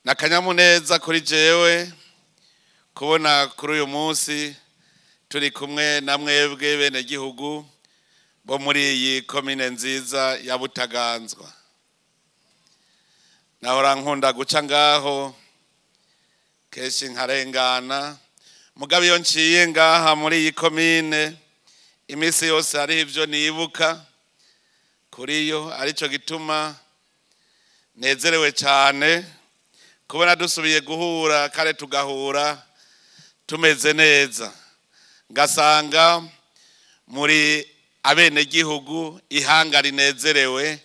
Nakanyamuneza kuri jewe kubona kuri uyu munsi turi kumwe na mwebwe bene gihugu bo muri iyi komine nziza ya Butaganzwa. Nahora nkunda guca ngaho kenshi nkarengana, mugabo iyo nciye ngaha muri iyi komine iminsi yose hariho ivyo nibuka kuri yo, arico gituma nezerewe cyane kubona dusubiye guhura kare tugahura tumeze neza, ngasanga muri abenegihugu ihanga rinezerewe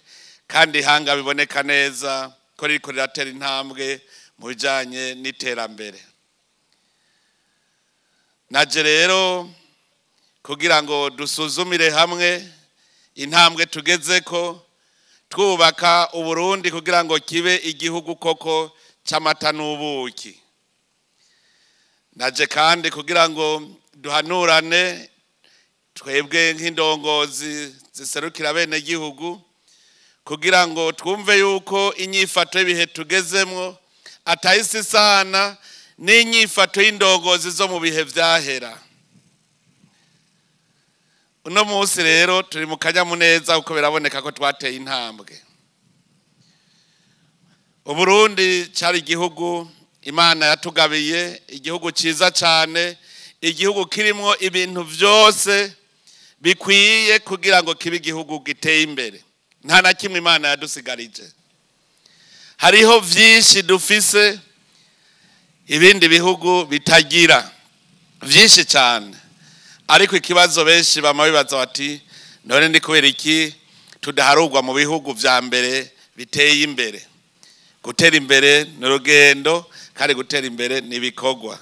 kandi ihanga biboneka neza ko ririko riratera intambwe mu bijanye n'iterambere. Naje rero kugira ngo dusuzumire hamwe intambwe tugezeko twubaka Uburundi kugira ngo kibe igihugu koko c'amata n'ubuki. Naje kandi kugira ngo duhanurane twebwe nk'indongozi ziserukira bene gihugu, kugira ngo twumve yuko inyifato y'ibihe tugezemwo atahisi sana n'inyifato y'indongozi zo mu bihe vyahera. Uno munsi rero turi mu kanyamuneza kuko biraboneka ko twateye intambwe. Uburundi cari igihugu Imana yatugabiye, igihugu ciza cane, igihugu kirimwo ibintu vyose bikwiye kugira ngo kibe igihugu giteye imbere. Nta na kimwe Imana yadusigarije. Hariho vyinshi dufise ibindi bihugu bitagira, vyinshi cane. Ariko ikibazo benshi bama bibaza bati none ndi kubera iki tudaharurwa mu bihugu vya mbere biteye imbere? Gutera imbere ni urugendo, kandi gutera imbere ni ibikorwa.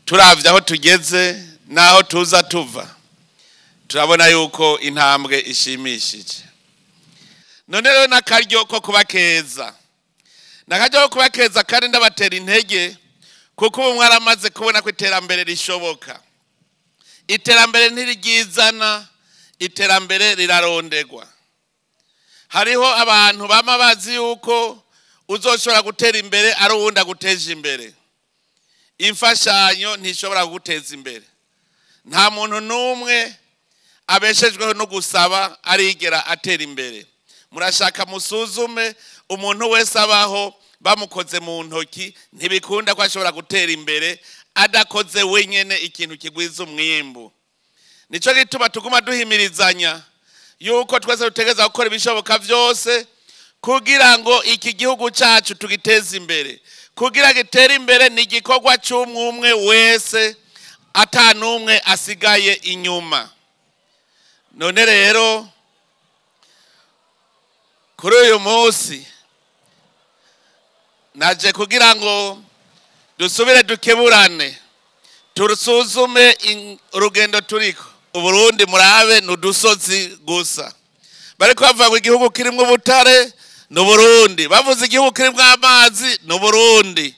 Turavye aho tugeze n'aho tuza tuva, turabona yuko intambwe ishimishije. None rero n'akaryo ko kubakeza, n'akaryo ko kubakeza kandi ndabatera intege, kuko ubu mwaramaze kubona ko iterambere rishoboka. Iterambere ntiryizana, iterambere rirarondegwa. Hariho abantu bama bazi yuko uzoshobora gutera imbere ari uwundi aguteje imbere. Imfashanyo ntishobora kuguteza imbere. Nta muntu n'umwe abeshejweho no gusaba arigera atera imbere. Murashaka musuzume, umuntu wese abaho bamukoze mu ntoki ntibikunda ko ashobora gutera imbere adakoze wenyene ikintu kigwiza umwimbu. Nico gituma tuguma duhimirizanya yuko twese dutegereza gukora ibishoboka vyose kugira ngo iki gihugu cacu tugiteze imbere. Kugira gitere imbere ni igikorwa c'umwe wese, ata n'umwe asigaye inyuma. None rero kuri uyu munsi naje kugira ngo dusubire dukeburane, turusuzume urugendo turiko. Uburundi murabe nudusozi gusa. Bariko bavuga ngo igihugu kirimwo ubutare n'Uburundi, bavuze igihugu kirimwo amazi n'Uburundi,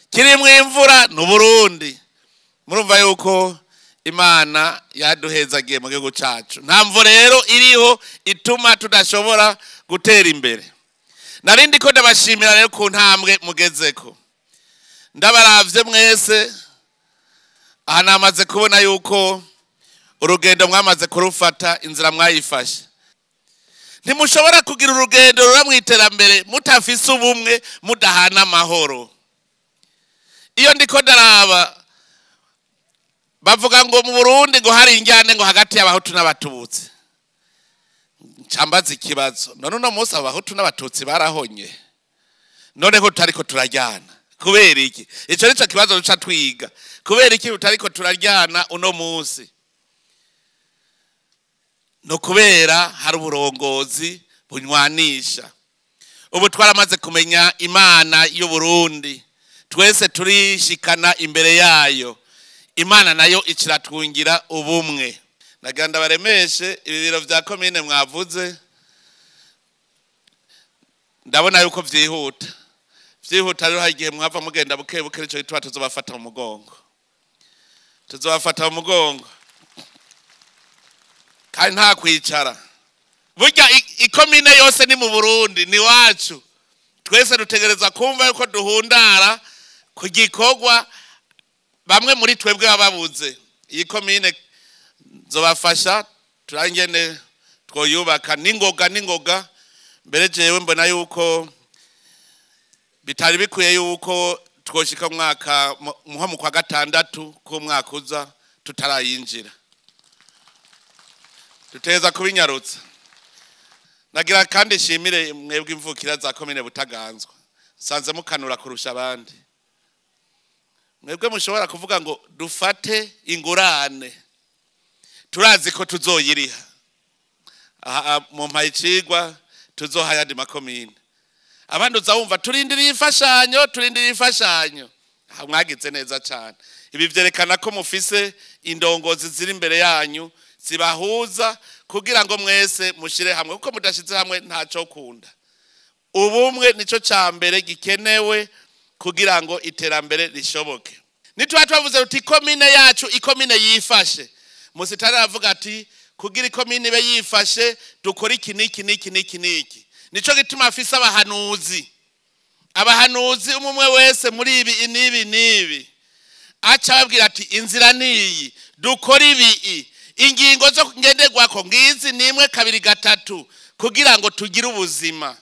kirimwo imvura n'Uburundi. Murumva yuko Imana yaduhezagiye mu gihugu cacu. Nta mvo rero iriho ituma tudashobora gutera imbere. Narindi ko ndabashimira rero ku ntambwe mugezeko. Ndabaravye mwese, aha namaze kubona yuko urugendo mwamaze kurufata, inzira mwayifashe. Ntimushobora kugira urugendo rura mw'iterambere mutafise ubumwe, mudahana amahoro. Iyo ndiko ndaraba bavuga ngo mu Burundi ngo hari injyane ngo hagati y'abahutu n'abatutsi. Ncambaza ikibazo, none uno munsi abahutu n'abatutsi barahonye, none ko tutariko turaryana kubera iki? Ico nico kibazo duca twiga. Kubera iki tutariko turaryana uno munsi? No kubera hari uburongozi bunywanisha. Ubu twaramaze kumenya Imana y'Uburundi, twese turishikana imbere yayo. Imana nayo iciratwungira ubumwe. Nagira ndabaremeshe ibi biro vya komine mwavuze, ndabona yuko vyihuta. Vyihuta rero hagiye mwava mugenda buke buke, nico gituma tuzobafata mu mugongo. Tuzobafata mu mugongo. Kandi nta kwicara. Burya ikomine yose ni mu Burundi, ni wacu. Twese dutegereza kumva yuko duhundara ku gikorwa bamwe muri twebwe bababuze. Iyi komine nzobafasha turangene twoyubaka n'ingoga n'ingoga. Mbere jewe mbona yuko bitari bikwiye yuko twoshika mwaka nko mu kwa gatandatu k'umwaka uza tutarayinjira, duteza kubinyarutsa. Nagira kandi nshimire mwebwe imvukira za komine Butaganzwa, nsanze mukanura kurusha abandi. Mwebwe mushobora kuvuga ngo dufate ingurane, turazi ko tuzoyiriha. Mu mpayicigwa tuzoha ayandi makomine. Abandi uzawumva turindiriye imfashanyo, turindiriye imfashanyo. Mwagize neza cyane. Ibi vyerekana ko mufise indongozi ziri imbere yanyu zibahuza kugira ngo mwese mushire hamwe, kuko mudashize hamwe ntaco kunda. Ubumwe nico ca mbere gikenewe kugira ngo iterambere rishoboke. Nitwa twavuze uti komine yacu ikomine yifashe. Musitari aravuga ati kugira ikomine ibe yifashe dukora iki niki niki niki niki. Nico gituma afise abahanuzi. Abahanuzi umwe wese muri ibi nibi nibi. Aca ababwira ati inzira niyi, dukora ibi, ingingo zo ngenderwako ngizi nimwe kabiri gatatu kugira ngo tugire ubuzima.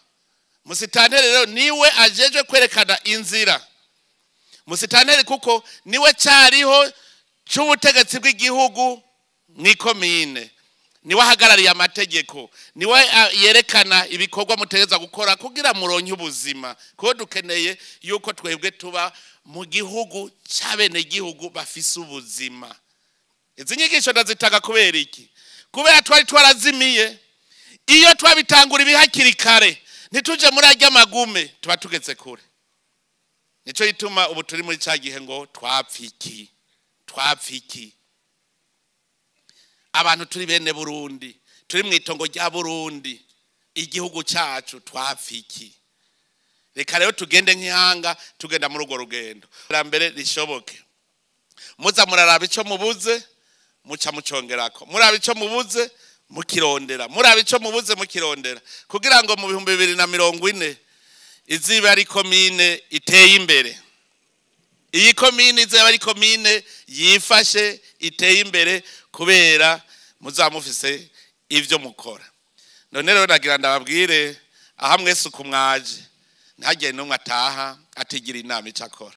Musitanteri rero niwe ajejwe kwerekana inzira. Musitanteri kuko niwe cyariho cy'ubutegetsi bw'igihugu mw'ikomine, niwe ahagarariye amategeko, niwe yerekana ibikorwa mutegeza gukora kugira muronke ubuzima. Kuko dukeneye yuko twebwe tuba mu gihugu cy'abenegihugu bafise ubuzima. Izi nyigisho ndazitanga kubera iki? Kubera twari twarazimiye. Iyo twabitangura ibihakiri kare ntituje muri arya magume tuba tugeze kure. Nico gituma ubu turi muri ca gihe ngo twapfiki, twapfiki. Abantu turi bene Burundi, turi mu itongo rya Burundi, igihugu cyacu twapfiki. Reka rero tugende nk'ihanga, tugenda muri urwo rugendo. Mbere rishoboke. Muza muraraba ico mubuze, muca mucongerako. Muraba ico mubuze, mukirondera. Muraba ico mubuze, mukirondera. Kugira ngo mu 2040 izibe ari komine iteye imbere. Iyi komine izibe ari komine yifashe iteye imbere kubera muzamufise ivyo mukora. None rero nagira ndababwire aha mwese uko mwaje, ntihagire n'umwe ataha atigira inama ico akora.